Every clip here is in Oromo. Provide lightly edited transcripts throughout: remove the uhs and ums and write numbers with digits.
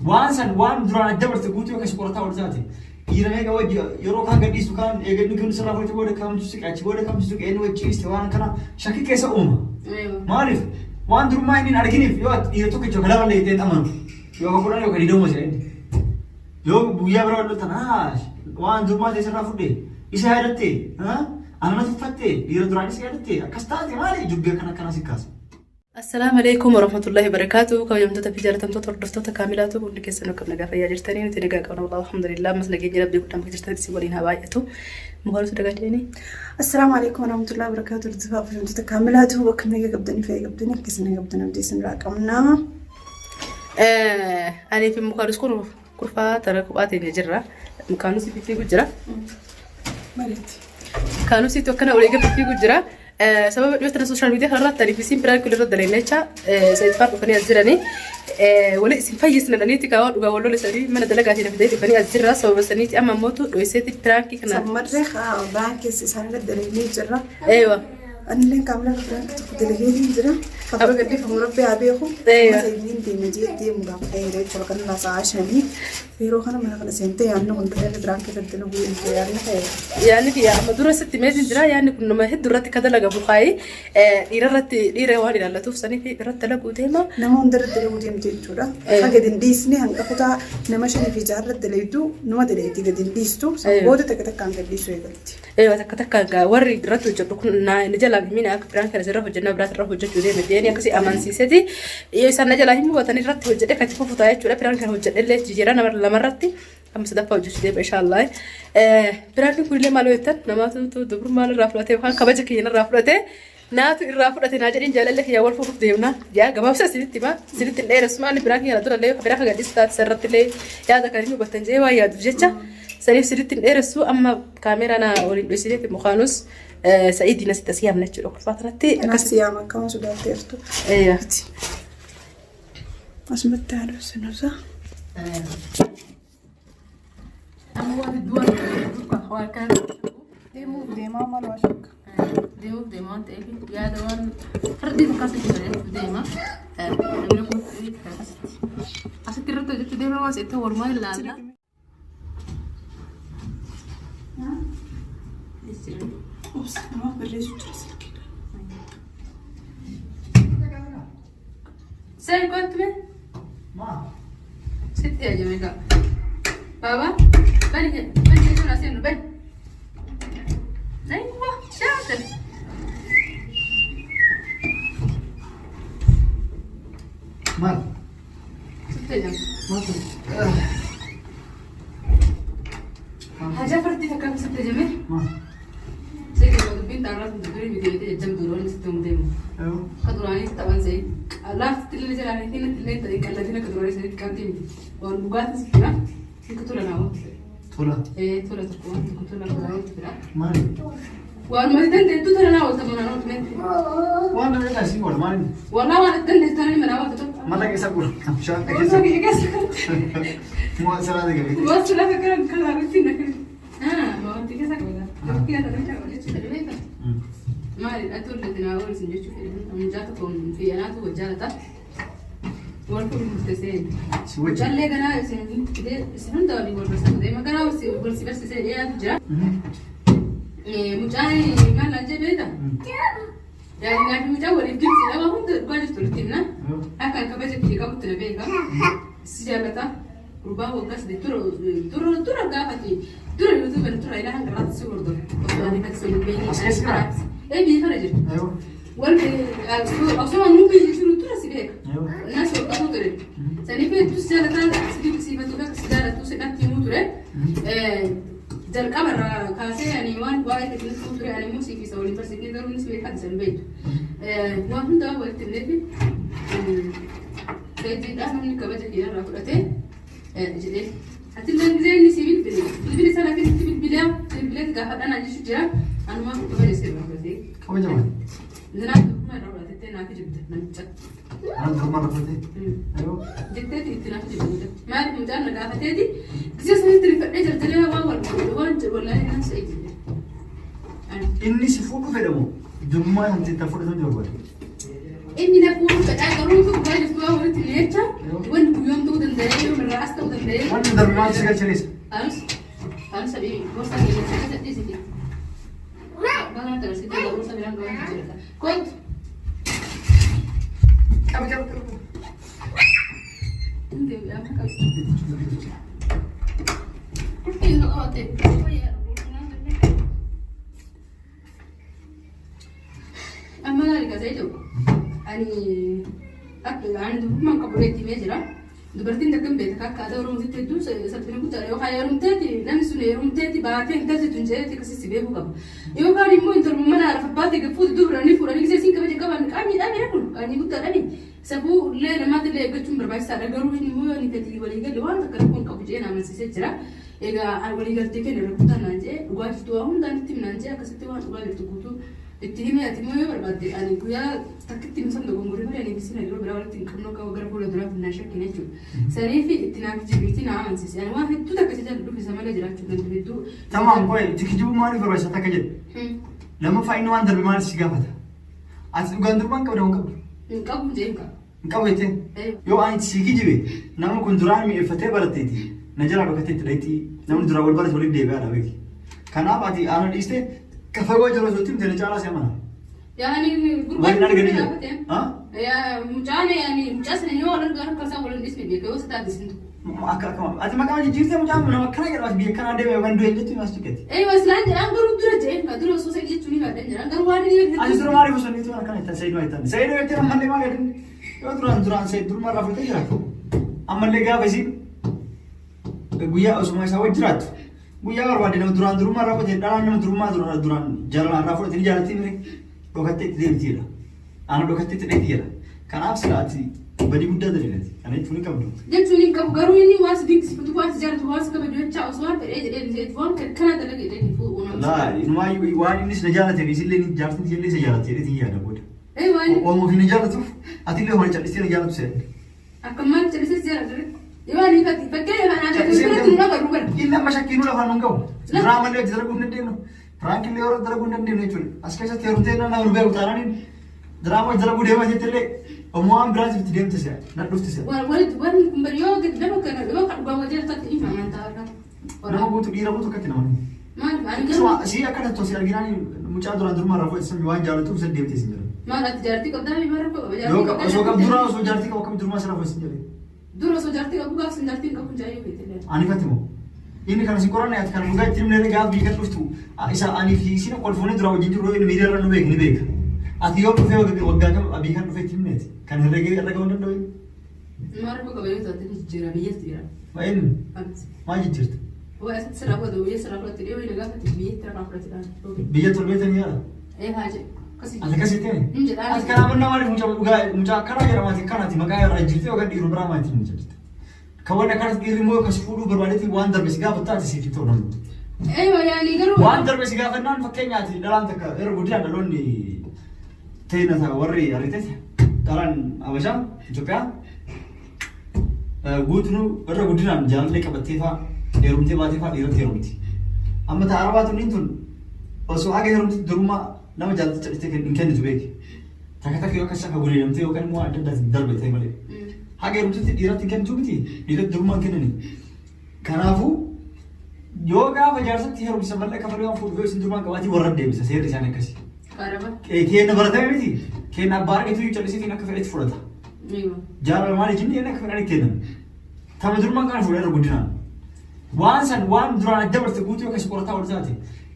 Waan san waan duraan adda barte guutuu yoo kasi qorataa ol taate. Dhiira meeqa wajji yeroo kaan gadhiistu kaan eeganni kun sirraa fudhate booda kamtu siqe achi booda kamtu siqe inni wajji ciiste waan kana shakkii keessa uuma. Maaliif waan durummaa inni hin arginiif yoo ati dhiira tokkicha yookaan lama illee jettee amanu yookaan 10 yookaan 20 jedha inni. Yoo guyyaa biraa wal loltan waan durummaa ta'e sirraa fudhe isa yaadatte anana tuffatte dhiira duraan isa yaadatte akkas taate maali dubbii akkana akkanaa si kaasa. Assalaamu alaikum warahmatullahi wabarakatuh. Kabajamtoota fi jaalatamtoota hordoftoota kaamilaatu hundi keessan akkam nagaa fayyaa jirtanii nuti nagaa qabna wallahu alhamdulillah ammas nageenya rabbii guddaan bakka jirtanitti isin waliin haa baay'atu. Mukaanus nagaa jedhanii. Assalaamu alaikum warahmatullahi wabarakatuh. Hordofaa fi hordoftoota kaamilaatu bakka nagaa qabdanii fayyaa qabdanii akka isin nagaa qabdan abdii isin irraa qabna. Anii fi mukaanus kun kurfaa tara kophaa teenya jirra. Mukaanus fiigu jira. Mariitti. Kaanusiitu akkana olii gadi fiigu jira. Sababa dhiyoo tana sooshaal miidiyaa kanarratti ani fi isin biraan kun irra dalagne jecha Sa'iid faan dhufanii as jiranii wali isin fayyisna dhaniiti kaawaa dhugaa wal lola isaanii mana dalagaatii na fidanii dhufanii as jirra sababa saniiti amma mootu dhoyseeti piraankii kana. Sammarree baankii isaan irra dalagnee jirra. Eewa. Anilleen kaamilaa piraankii tokko dalageetiin jira. Kabbaa gadhiifamu rabbi haa beeku. Eewa. Sayyiin deema jee deemuudhaaf ka'eera jechuudha kan irraa sa'aa 5. Yeroo kana mana kana seentee yaadni kun dhufee biraan keessatti dalaguu eegde yaadni kee. Yaadni kiyya amma dura sitti meetiin jira yaadni kun nama hedduu irratti ka dalagamu kaayi dhiira irratti dhiira waan ilaallatuuf saniif irratti dalaguu deema. Nama hunda irratti dalaguu deemte jechuudha. Akka gadi hin dhiisne hanga kutaa nama shanii fi jaha irratti dalagdu nama dalagdi gadi hin dhiistu. San booda takka takkaan gad dhiisuu eegalti. Eewa takka takka gaa warri irratti hojjedhu kun na na jalaa hin himina akka biraan kana sirra hojjennaa biraas irra hojjechuu deeme jedhanii akkasii amansiiseti yoo isaan na jalaa hin hubatan irratti hojjedhe kan itti fufu ta'a jechuudha biraan kana hojjedhe illee jijjiiraa nama lamarratti amma sadaffaa hojjechuu deema inshaallah. Biraan kun illee maal jettan namaatu dubrummaa irraa fudhate yookaan kabaja kiyya irraa fudhate naatu irraa fudhate naa jedhin jaalalli kiyya wal fuudhuuf deemna yaa gabaabsa isinitti hima isinitti hin dheeressu maali biraan kiyya dura illee biraa kan gadhiisu taate sarratti illee yaada kan hin hubattan jedhee waan yaaduuf jecha saniif isinitti hin dheeressu amma kaameeraa na waliin dhoysineeti mukaanus sa'iidiin asitti asii yaamna jechuudha kolfaa kanatti Akkas yaama akkama sodaatteertu. Asumatti haadha sinuusaa. Amma waan hedduu waan waan kana Deemuuf deemaa maal waa shakka. Deemuuf deema waan ta'eef yaada waan fardii tokko asitti hojjechuuf deema. Namni kun asitti irratti hojjechuu deema waan sitti walumaa ilaalla. Obsa namaaf barreessu jira silkiidha. Seen kottu mee? Maa? Sitti ajame kaa. Baba, bani jedhu, bani jechuun aseen bani. Aywa, shaatir. Maal? Sitti ajame. Maal ture? Hajaa fardi takka sitti ajame. Maal? Seetii dubbiin taarraa sun dubbiin miti miti jajjabduu roonni sitti humdeemu. Akka duraanii taphan se'in. Laafti illee jalaan hin illee ta'in qallatiin akka duraanii sanitti qabdii miti. Waan dhugaatis jira. Akka tola naa ooltu fedha. Tola. Ee tola tokko waan tokko tola naa ooltu fedha. Maali? Waan mati dandeettu tola naa oolta mana ooltu miti. Waan namni taasisii godha maali? Walaa waan itti dandeettu tola mana ooltu tokko. Mallaqa isa gura. Bishaan Waan keessa. kiyya keessa. Waan salaa gabe. Waan sula fakkaatan kan haarutti na kennu. Wanti keessa qabata. Yookiin ati nama jechuu fedhe beektaa? Maali ati walitti naa oolsin jechuu fedhe. Mucaa tokko fi anaatu wal jaalata. Wal kun murteessee. Si wajjin. Mucaallee ganaa isin fidee isin hunda waliin wal barsiisuu deema. Ganaa wal si barsiisee dhiyaatu jira. Mucaan maal naan jedhe beektaa? Daa'imnaa fi mucaan waliif gilxiidha. Waa hunda dhugaa jirtu walitti himna. Akka kabaja kiyya qabutti na beeka. Si jaallata. Gurbaan waggaa 3 dura dura dura gaafati dura yuutuubii tura ilaa hanga irraatti si hordofa. Osoo ani kan sun hin beekne. As keessa jiraa? Ee biyya kana jira. Wal osoo anuu biyya jiru dura si beeka. Naa si hordofuu ture. Saniif hedduu si jaalataa si dinqisiifatu akka si jaalatu si natti himuu ture. Jalqaba irraa kaasee ani waan waa'ee teeknikuu ture ani immoo siif isa waliin barsiifne garuu innis beekaa isa hin beektu. Waan hundaa walitti himneefi Seetiidhaa namni kabaja kiyya irraa fudhatee jedhee. Ati illee gisee inni si bilbile bilbili sana akkasitti bilbilaa bilbileet gaafadhaa naan jechuu jira. Anumaa kabaja si irraa fudhatee. Kabaja maali? Zinaa duruma irraa fudhatettee naaf jibda namicha. Maal duruma irraa fudhatee? Ayoo. Jetteeti itti naaf jibda mucaa. Maaliif mucaan na gaafateeti gisee sanitti rifadhee jarjaree waan wal waan jedhu wallaahi naan se'e jibbe. Inni si fuudhuu fedha moo? Durummaa kan ta'e fudhatan barbaada. Inni na fuudhuu fedhaa garuu dhugaa jirtu waan walitti jecha wanni guyyoon ta'uu danda'ee yoo irraa Wanni darbe maaltu si galchaneessa? Anus, anus habibi, gorsa keessa keessa dhiisiti. Baga natti agarsiifte gorsa biraan gahaa jira. Kootu. Qabi qabi qabi. Hin deebi'aa amma qabi. Qulqulli hin qabatte. Amma laali gasee jiru. Ani akka ani durbummaan qabu itti himee jira. Dubartiin takka hin beekta akka aadaa Oromootitti hedduu salphina guddaadha. Yookaan heerumteeti namni sun heerumteeti baatee hin galchitu hin jedheeti akkasii si beekuu qaba. Yookaan immoo intaluma mana haadha abbaatti fuuti dubranii fuudhanii gisee siin kabaja qaban qaanyiidhaa bira kun qaanyii guddaadha ni. Safuu illee namaatti illee eeggachuun barbaachisaadha. Garuu inni immoo yoo inni gadi walii galle waan takka rakkoon qabu jedhee na amansiisee jira. Egaa walii galtee kenna irra kutaa naan jedhee dhugaa jirtu waa hundaan itti him naan jedhee akkasitti waan dhugaa jirtu guutuu itti himee ati immoo yoo barbaadde ani guyyaa takkitti hin sabna gongoree malee ani isin yeroo biraa walitti hin qabnu akka gara fuula duraatti naan shakkine jechuudha. Saniif itti naaf jibiitti na amansiise. Ani waan hedduu takka isa jaalladhuuf isa malee jiraachuu danda'u hedduu. Tamaam qoy itti kijibuu maaliif barbaachisa takka jedhe. Lammaffaa inni waan darbe maaliif si gaafata? Ati dhugaan durbaan qabda moo hin qabdu? Hin qabu jee hin qabu. Hin qabu jettee? Yoo ani si kijibe namni kun duraan mi'eeffatee baratteeti na jalaa dhokatee itti dhayti namni duraan wal barate waliif deebi'aadha beeki. Kanaaf ati ana dhiistee ka fagoo jiru osoo itti himte na caalaa si amana. Yaani gurbaan Waliin arganii jira. gaafate. Ha? Yaa mucaan yaani mucaa sana yoo wal argan akka isaan wal hin dhiisne beeka yoo isa taate isin tokko. Akka akka ati maqaa jijjiirtee mucaan nama akkana jedhama biyya kanaa deeme yookaan du'e jettu as tuqeeti. Eeyyuu islaan jedhaan garuu dura jedheen ka dura osoo isa jechuun ni baadhan jedhaan garuu waan inni Ati dura maaliif osoo niitii akkana jettan Sa'iid maal jettan? Sa'iid jettee ammallee maal jedhin? Yoo duraan duraan Sa'iid duruma irraa fuutee jiraatu. Ammallee gaafa isiin guyyaa osuma isaa wajji jiraattu guyyaa barbaade nama duraan durummaa irraa fudhate dhalaan nama durummaa duraan duraan jaalalaan irraa fudhate ni jaalatti mire dhokattee itti deemti jedha. Ana dhokattee itti dheeti jedha. Kanaaf sila ati badii guddaa dalagati. Kana jechuun hin qabdu. Jechuun hin qabu garuu inni waan si dinqisiifatu waan si jaalatu waan si kabaju jechaa osoo waan fedhee jedhee ni waan kana dalaga jedhee ni fuudhu nama. Laa inumaayyuu waan innis na jaalateef isillee ni jaartiin ishee isa jaalatti jedheetiin yaada booda. Ee waan Waan ofii na jaallatuuf atillee waan cal'istee na jaallatu se'an. Akka maal callisee si jaalatu yoo ani fakkii fakkii anaa biratti nu agarru bara. Inni amma shakkiinuu lafaan nun gahu. Diraamallee hojii dalaguu hin dandeenyu. Piraankillee yeroo dalaguu hin dandeenyu jechuudha. As keessatti heerumtee nama nu beeku taanaan diraamaa hojii dalaguu deemaa jettillee homaa waan biraatiif itti deemte si'a. Na dhufti si'a. Walitti wanni kun bari yoo gadi nama kana yoo kan dhugaa wajjin taate ima amantaa irraa. Nama guutuu dhiira guutuu akkatti nama. Maal ani garuu Si akka tattu si arginaan mucaa duraan durumaa irraa fuudhe waan jaallatuuf isa deemtee si jira. Maal ati jaartii qabdaa mi bara qaba Yoo osoo qab duraa osoo jaartii qabu akkamitti durumaa sirraa fuudhe si jedhe. Dura osoo jaartii qabu gaaf sin jaartii hin qabu jaayyuu beekte. Ani fatimo. Inni kana si qoranne ati kana dhugaa itti himne gaaf biyya kan dhuftu isa ani fi isin kolfoonni dura wajjin jiru inni miidiyaa irra nu beek ni beeka. Ati yoo dhufee waggaa kam biyya kan dhufee itti himneeti. Kan herregee irra ga'uu hin danda'u. Maal rakkoo qaba yoo taate ni jijjiira biyyatti jira. Eenyu maal jijjiirta? Waa asitti sirraa fudhatu biyya sirraa fudhatu dhiyoo hin gaafate biyyatti irraa fudhatu. Biyya tolbeetanii yaala. Ee haa jedhu. Akkasii. Ati akkasii ta'e? Hin jedhaa. Ati kanaa mannaa maaliif mucaa dhugaa mucaa akkanaa jedhama ati akkanaati maqaa irraa jirti yookaan dhiiruma biraa maaliif hin jirti? Kan wanni akkanas dhiirri immoo akkas fuudhuu barbaadetti waan darbe si gaafatu taate siif hin ta'u namni. Ee yaani garuu. Waan darbe si gaafannaan fakkeenyaati dhalaan takka yeroo guddinaan dhaloonni ta'e ta'a warri argite dhalaan Habashaa Itoophiyaa guutuu irra guddinaan jaalallee qabattee fa'aa heerumtee baatee fa'aa dhiiratti heerumti. Amma ta'a Arabaa tunniin tun osoo haga heerumti durummaa nama jaallattu calistee hin kennitu beeki. Takka takka yoo akkas akka gudeedamtee yookaan immoo adda addaatiin darbe ta'e malee. Haga heerumtutti dhiiratti hin kennitu miti dhiiratti durummaa hin kennani. Kanaafuu yoo gaafa jaarsatti heerumsa mallaqa kafalee waan fuudhu yoo isin durummaa qabaatii warra deebisa seerri isaanii akkasi. Araba. Kenna baratame miti kenna abbaa argatu iyyuu calliseetiin akka fedhetti fudhata. Jaalala maali jinni inni akka fedhanitti kennan. Tama durummaan kana fuudhee irra guddinaan. Waan san waan duraan adda barte guutuu akkas qorataa ol taate.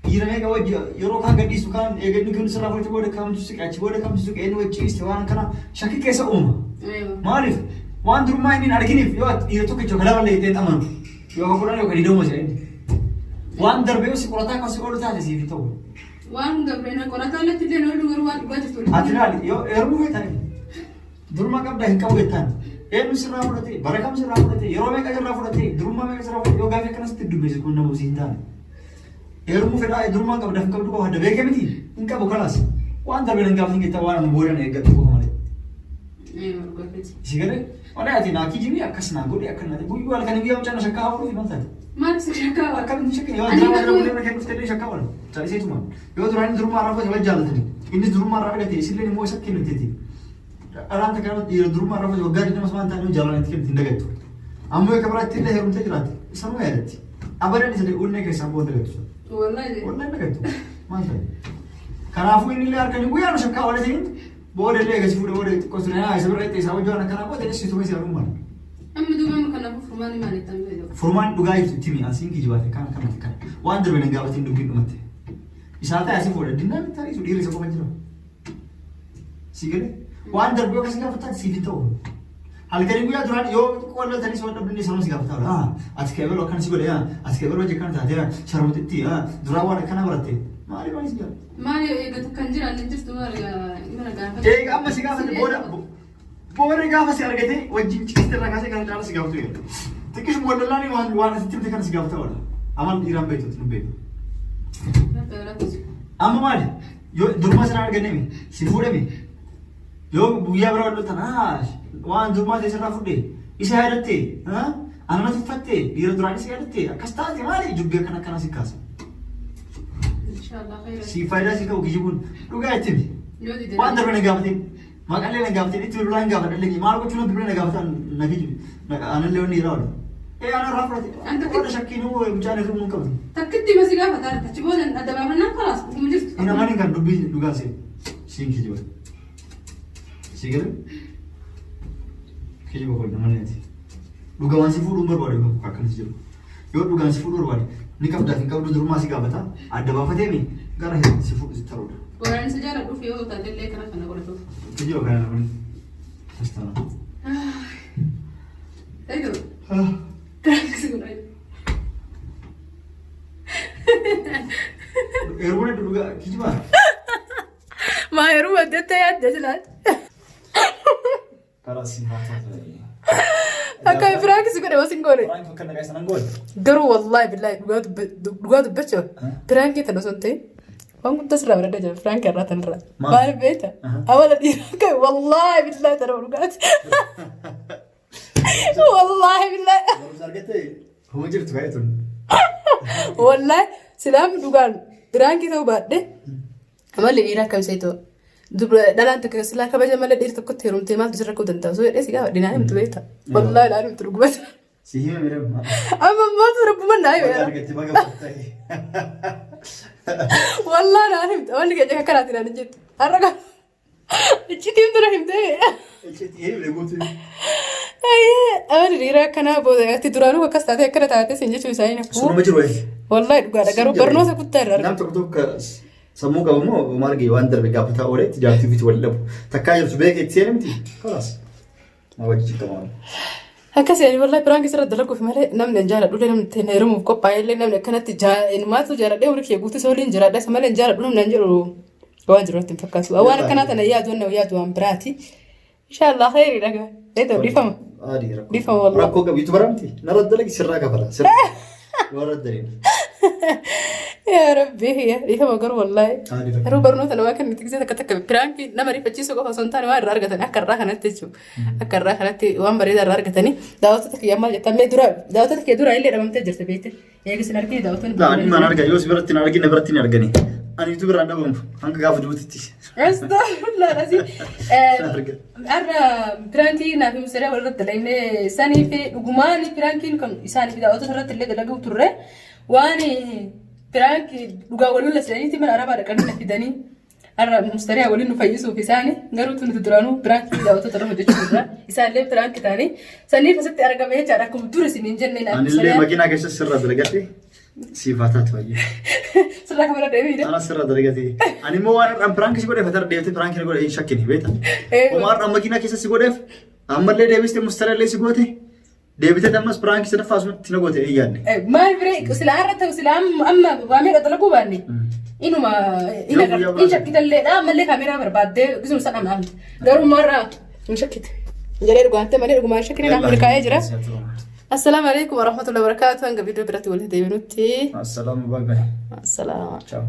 Dhiira meeqa wajji yeroo kaan gadhiisu kaan eeganni kun sirraa fudhate booda kamtu siqe achi booda kamtu siqe inni wajji ciiste waan kana shakkii keessa uuma. Maaliif waan durummaa inni hin arginiif yoo ati dhiira tokkicha yookaan lama illee ittiin amanu yookaan kudhan yookaan digdama jedha inni. Waan darbe yoo si qorataa kan si oolu taate siif hin ta'u. Waan dabre na qorataa natti illee loolu garuu waan dhugaa jirtu. Ati ilaali yoo heerumuu feetan duruma qabda hin qabu jettaan eenyu sirraa fudhate bara kam sirraa fudhate yeroo meeqa sirraa fudhate durummaa meeqa sirraa fudhate yoo gaafii akkanas itti dubbise kun nama hin taane. Heerumuu fedhaa durummaa qabda hin qabdu qofa beekee miti hin qabu kalaas waan darbe hin gaafatin jettaa waan boodan eeggattu qofa malee. Si galee wala ati naa kijibi akkas naa godhe akka naa guyyuu halkan guyyaa mucaan shakkaa hafuuf maal taate. Maal si shakkaa? Akkamitti shakkii yoo Ani diraamaa garuu- dalaguun nama kennu dhuftee shakkaa oola. Calliseetuma. Yoo duraan inni durummaa irraa fudhate wal jaallatani. Innis durummaa irraa argate isilleen immoo isa kenniteeti. Dhalaan takka nama dhiira durummaa irraa fudhate waggaa 20 waan ta'aniif jaalalatti kennite hin dagattu. Ammoo akka biraatti illee heerumtee jiraatte isanuma yaadatti. Abadan isa onnee keessaa bu'uun dagattu. Wallahi. Wallahi dagattu. Maal ta'e? Kanaafuu inni illee harkanii guyyaa nu shakkaa ooletiin booda illee eegasi fuudhee booda xiqqoo ture haa isa bira isaa wajjin waan akkanaa goote inni situma isa malu. Amma duuba amma kanaafuu furmaanni maali itti amma Furmaan dhugaa ibsu timi asiin kijibaate kana kanatti kana waan darbe nan gaafatiin dubbiin dhumatte. Isaa ta'e asii fuudha dinnaa miti tarii dhiirri isa qofa jira. Si galee waan darbe yoo akkasii gaafataan siif hin ta'u. Halkanii guyyaa duraan yoo xiqqoo wal loltanii si waan dhabdinni isaan si gaafataa ola. Ati kee baloo akkana si godhe ati kee baloo jekkana taate sharmuxitti duraan waan akkana baratte maali maali si gaafata. Maali eegatu kan jiraan hin jirtu maali mana gaafata. Eega amma si gaafate booda booda gaafa si argate wajjin ciiste irraa kaasee kana caala si gaafatu eega. Xiqqishuma wal lollaanii waan waan asitti himte kana si gaafata oola. Amal dhiiraan beektu nu beeku. Amma maali? Yoo duruma sirraa argannee si fuudhame yoo guyyaa biraa wal loltan waan durmaa ta'e sirraa fudhe isa yaadatte anana tuffatte dhiira duraan isa yaadatte akkas taate maali dubbii akkana akkana si kaasa. Inshallah khayra. Si faayidaa si qabu kijibuun dhugaa itti himi. Yoo dide. Waan darbe na gaafatin maqallee na gaafatin itti bilbilaa hin gaafadha maal gochuu na bilbila na gaafatan na kijibu anallee wanni dhiiraa oole. Ee ana irraa fudhate. Qooda shakkiin hoo mucaan hir'uu hin qabdu. Takkitti masi gaafata achi booda adda baafannaan kalaas kuma jirtu. Hin amanin kan dubbii dhugaa seen siin kijiba. Si galee kijiba kun namni ati. Dhugaan si fuudhuun barbaadu kan akkanas jedhu. Yoo dhugaan si fuudhuu barbaade ni qabdaa hin qabdu durumaa si gaafata adda baafatee mi gara si fuudhu si taruudha. Waraanni si jaaladhuuf yoo taatellee kana kana godhatuuf. Kijiba kana namni. Astaana. Eeguu. Thanks godhaa. Yeroo dhugaa kijibaa. Maa yeroo adda yaadde silaat. Karaa si haa taatu. Akka prank si godhe wasin goone. Prank akka nagaa isa nan goone. Garuu wallaahi billaahi dhugaa dubbachuuf prank tana osoo hin ta'in waan guddaa sirraa bareedaa jira prank irraa tanarraa. Maal? Maal beekta? Amala dhiiraa akka wallaahi billaahi tana dhugaati. Wallaahi billaahi. Barumsa argattee homa jirtu kaa'ee tun. Wallaahi silaam dhugaan prank ta'uu baadhe amalli dhiiraa akkam isa ta'u. Dubra dhalaan takka silaa kabaja malee dhiirri tokkotti heerumtee maaltu sirra rakkoo danda'a osoo jedhee si gaafa dhinaa himtu beekta. Wallaahi dhaan himtu dhugumata. Si hime mirema. Amma maaltu rabbuma naa hime. Baga argatte baga furtae. Wallaahi naan himtu amalli keenya akka kanaatiin naan hin jettu. Har'a kan iccitii himtu na himtee. Iccitii himne guutuu. Amalli dhiiraa akkanaa booda ati duraanuu akkas taatee akkana taatee siin jechuun isaanii nafuu. Sunuma jiru wayii. Wallaahi dhugaadha garuu barnoota guddaa irraa Nam tokko tokko sammuu qabu immoo maal ga'e waan darbe gaafataa ooletti jaartii ofiitti wal dhabu. Takkaa jirtu beekee itti seene miti. Kalaas. Maa wajji ciqqama waan. Akkas yaani wallahi prank sirra dalaguuf malee namni hin jaaladhu illee namni ittiin heerumuuf qophaa'e illee namni akkanatti inumaatu jaaladhee umrii kiyya guutuu isa waliin jiraadha isa malee hin jaaladhu namni hin jedhu waan jiru natti hin fakkaatu. Waan akkanaa tana yaadu waan yaadu waan biraati. Inshaallah khayrii dhagaa. Eetoo dhiifama. Adii rakkoo. Dhiifama wallahi. Rakkoo qabu YouTuber miti. Narra dalagi sirraa kafala. Sirraa. Warra dalagi. Yaa Rabbi dhiifama garuu wallahi. Adii rakkoo. Garuu barnoota namaa kan nuti gisee takka takka prank nama rifachiisuu qofa osoo hin taane waan irraa argatan akka irraa kanatti jechuudha. Akka irraa kanatti waan bareedaa irraa argatanii daawwattoota kiyya maal jettan mee dura daawwattoota kiyya dura illee dhabamtee jirti beekte. Eega isin argee daawwattoonni. Laa ani maan argaa yoo si biratti hin argine biratti hin argani. Ani YouTube irraan dhabamu hanga gaafa duutitti. Astagfirullah asi. Arga. Har'a prank naaf himsiree walirratti dalagnee sanii fi dhugumaan prankiin kan isaanii fi daawwattoota irratti illee dalaguu turre waan prank dhugaa wal lola jedhaniiti mana arabaa dhaqanii na fidanii har'a mustariyaa waliin nu fayyisuuf isaani garuu nuti duraanuu prank daawwattoota irra hojjechuu turre isaallee prank ta'anii saniif asitti argame jechaadha akkuma dur isin hin jenne naaf Anillee mustariyaa makiinaa keessa sirra dalagadhe siif haa taatu baay'ee. Sirraa kamara deebiidha. Ana sirra dalagate. Ani immoo waan har'aan prank si godheef atarra deebitee prank na godhe hin shakkine beekta. Homaa har'aan makiinaa keessa si godheef ammallee deebistee mustarallee si goote deebitee ammas prank sadaffaa asumatti na goote hin yaadne. Maal biree silaa har'a ta'u silaa amma waamee dhalaguu baanne inuma Yoo guyyaa in shakkitalleedha ammallee kaameraa barbaaddee gisuma sana amna garuu marraa hin shakkite. Jedhee dhugaante malee dhugumaan shakkine naaf milkaa'ee jira. Assalaamu alaikum warahmatullahi wabarakatuh. Hanga viidiyoo biratti walitti deebinutti. Assalaamu bye bye. Assalaamu. Ciao.